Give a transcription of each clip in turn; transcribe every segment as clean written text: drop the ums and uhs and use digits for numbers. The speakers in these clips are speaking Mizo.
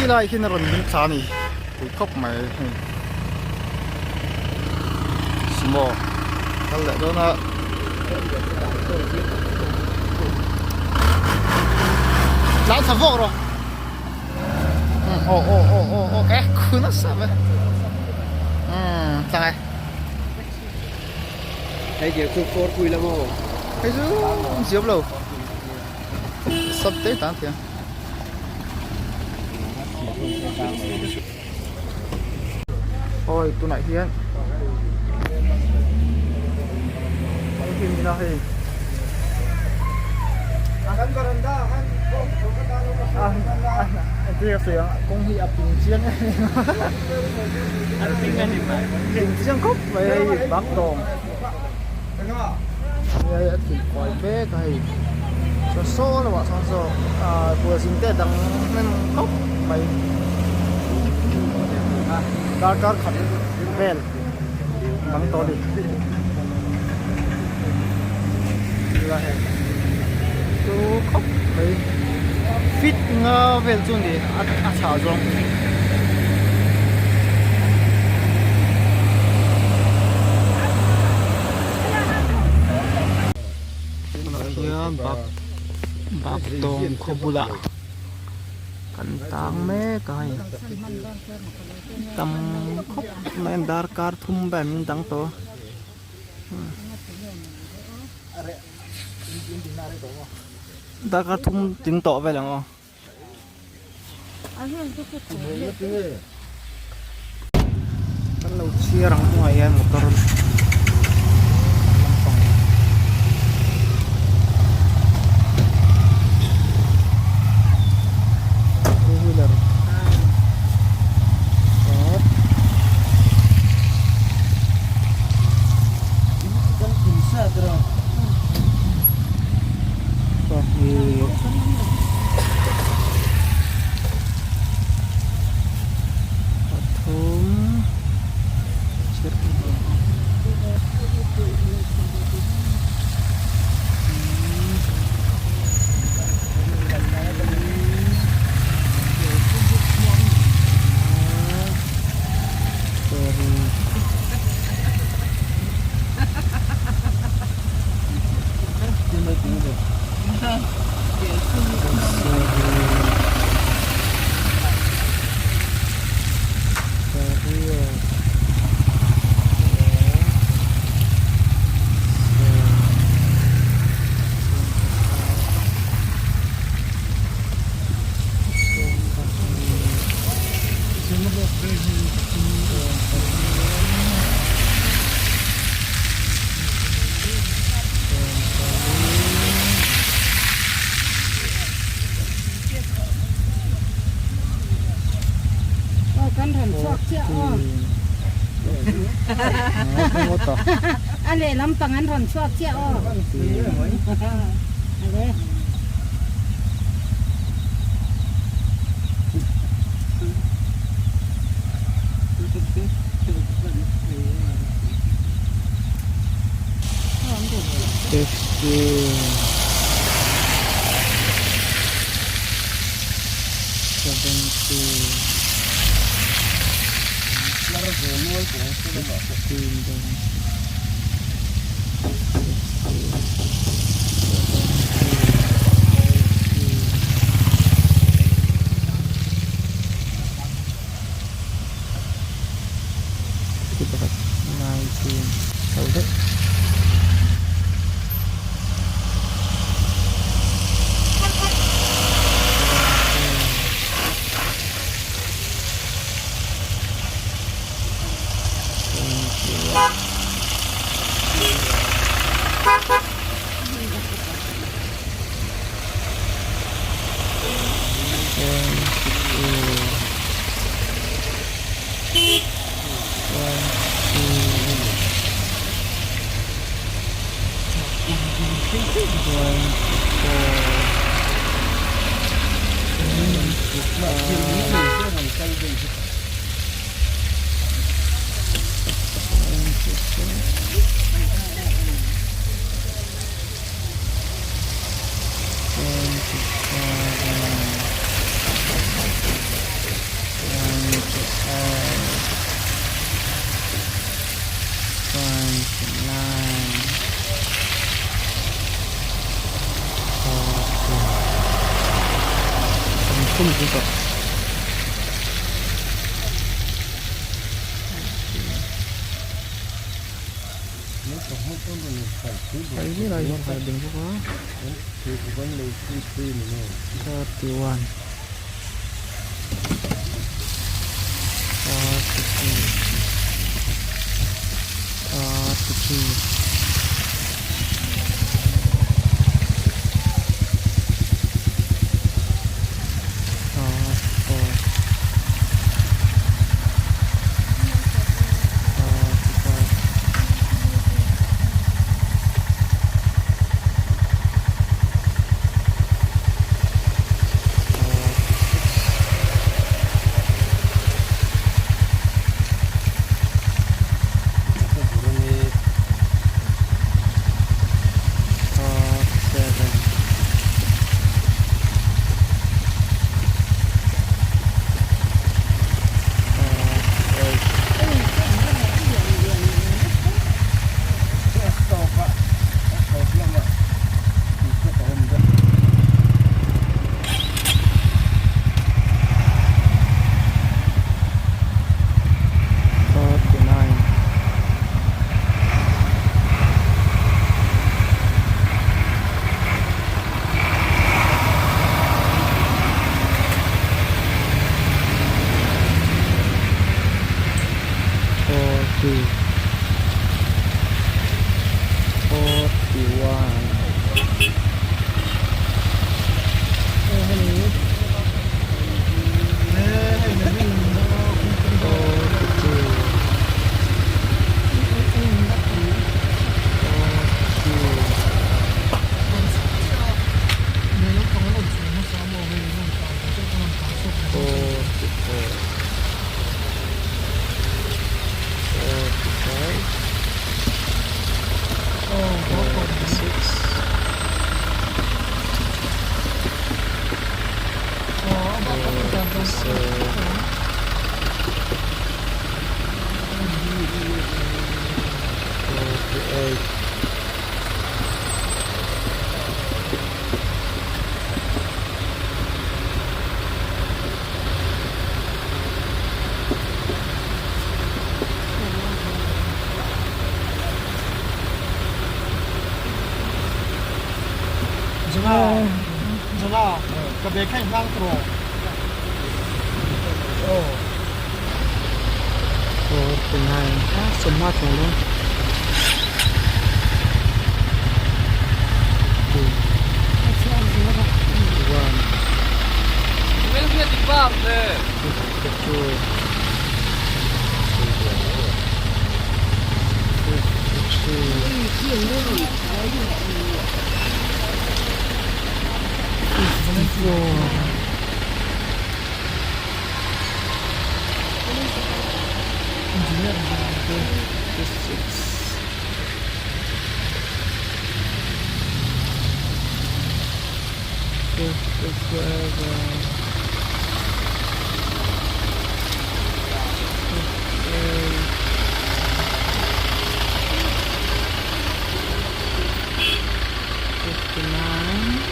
Khilai khian a rawn ding thla a ni pui khawp mai hei sumo kal leh dawn a. Tlan thla vawk rawh aw aw aw aw aw e khu nasa ve umm tlang e. Hei tiang chu four pui la maw? Hei chu ziam lo sub te tan thiam. Awi tunah hian hei hi hei kawng hi a ping chiang em a ping chiang khawp mai hei bak tawng hei a thih kual mek a hei saw saw lo ah sawn saw ah buaizin te a dang hnem khawp mai darkar khat vel dang tawh a ni chu khawp mai fit nga vel chu a ni a chhah zawng. Tunah hian bak bak tawng khaw bulah kan tang mek a hei tam khawp mai a darkar thum vel min dang tawh darkar thum tling tawh vel ang aw. Kan lo chhiar ang hnungah hian motor lampang two wheeler pahnih pathum A lehlam pang an rawn chhuak chiah aw. 15 17 16 19 chho daih. thum a tling tawh. Hei helai hian khat a ding bawk a 31 32 33 34 35 37 39 40 41 42 44 45 46 47 48 49 sawmhma chuang dawn 2 1 52 53 54 56 57 58 59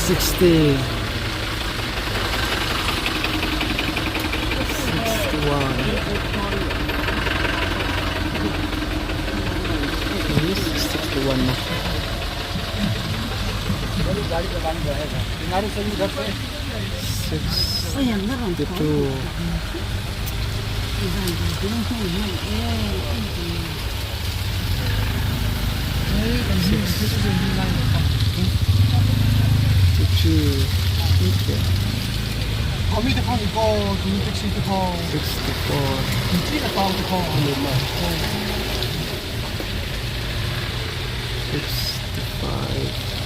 60 61 61 na. 62 63 64 65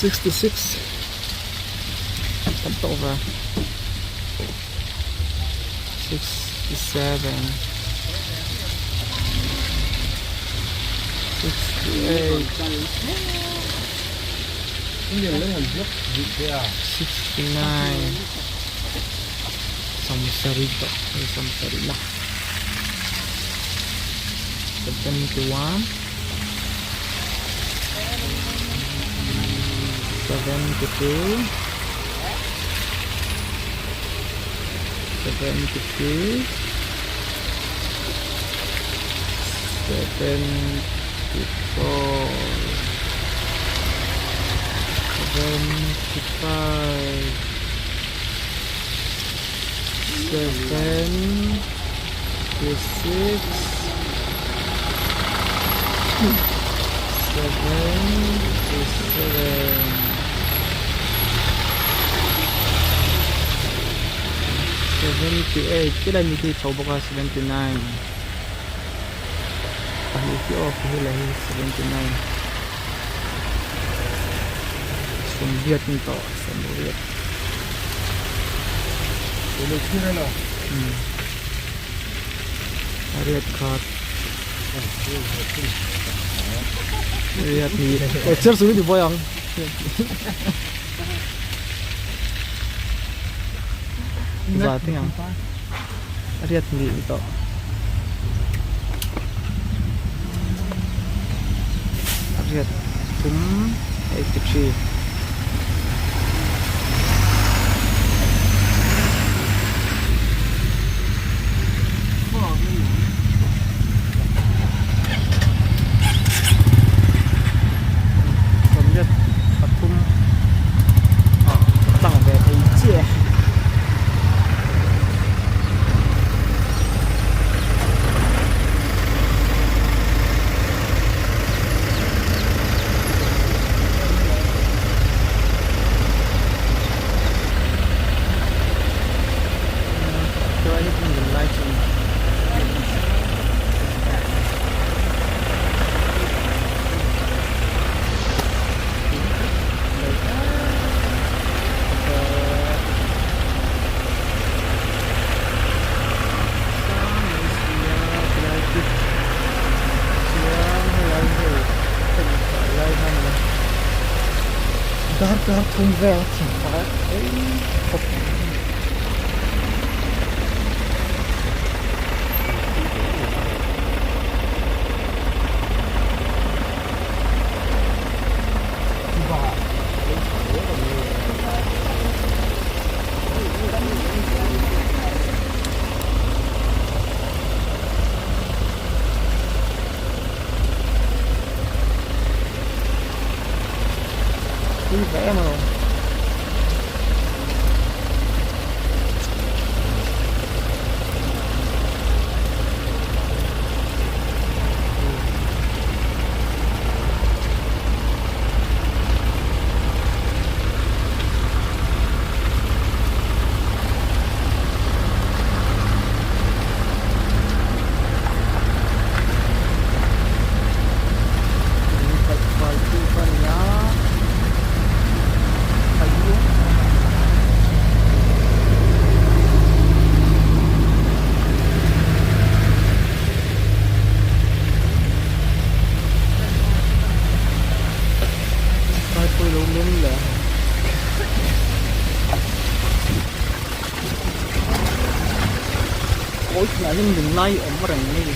66 tam tawh ve 67 68 69. Sawmsarih tawh hei sawmsarih na 71 72 73 74 75 76 77 78 tilai mi khi chho bawk a 79 pahnih khi aw khi helai hi 79 sawmriat ni tawh sawmriat riat khat riat ni chhiar suh ni buai ang. Za teng ang riat ni tawh. Riat thum 83. Sawmriat pathum a tlang ve thei chiah e. Darkar thum vel a thim phah a khawp mai. Vui vẻ mà Kawi thinah hian lunglai a awm reng mai a ni.